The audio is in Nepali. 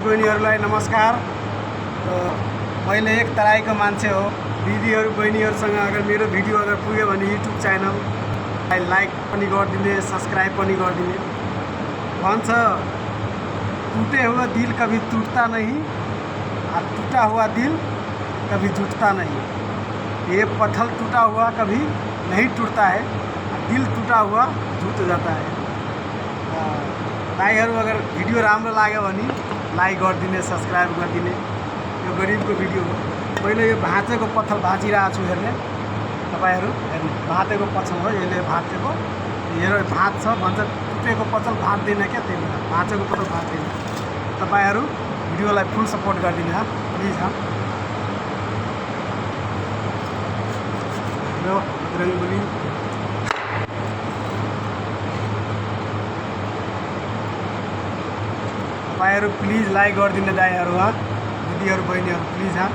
बहिनीहरूलाई नमस्कार। मैले एक तराईको मान्छे हो। दिदीहरू बहिनीहरूसँग अगर मेरो भिडियो अगर पुग्यो भने युट्युब च्यानललाई लाइक पनि गरिदिने, सब्सक्राइब पनि गरिदिने। भन्छ टूटे हुआ दिल कभी टूटता नहीं और टूटा हुआ दिल कभी जुटता नहीं। ये पत्थर टूटा हुआ कभी नहीं टूटता है, दिल टूटा हुआ जुट जाता है। दाइहरू अगर भिडियो राम्रो लाग्यो भने लाइक गरिदिने, सब्सक्राइब गरिदिने। यो गरिबको भिडियो हो। मैले यो भाँचेको पत्थर भाँचिरहेको छु, हेर्ने तपाईहरू हेर्ने। भाँचेको पत्थर हो, यसले भाँचेको हेर भाँच्छ भन्छ। टुटेको पत्थर भाँच्दैन क्या, त्यही भएर भाँचेको पत्थर भाँच्दैन। तपाईहरू भिडियोलाई फुल सपोर्ट गरिदिनु हा, प्लिज हा। हेलो बजरंगबली। तपाईहरू प्लिज लाइक गरिदिने दाइहरू हा, दिदीहरू बहिनीहरू प्लिज हा।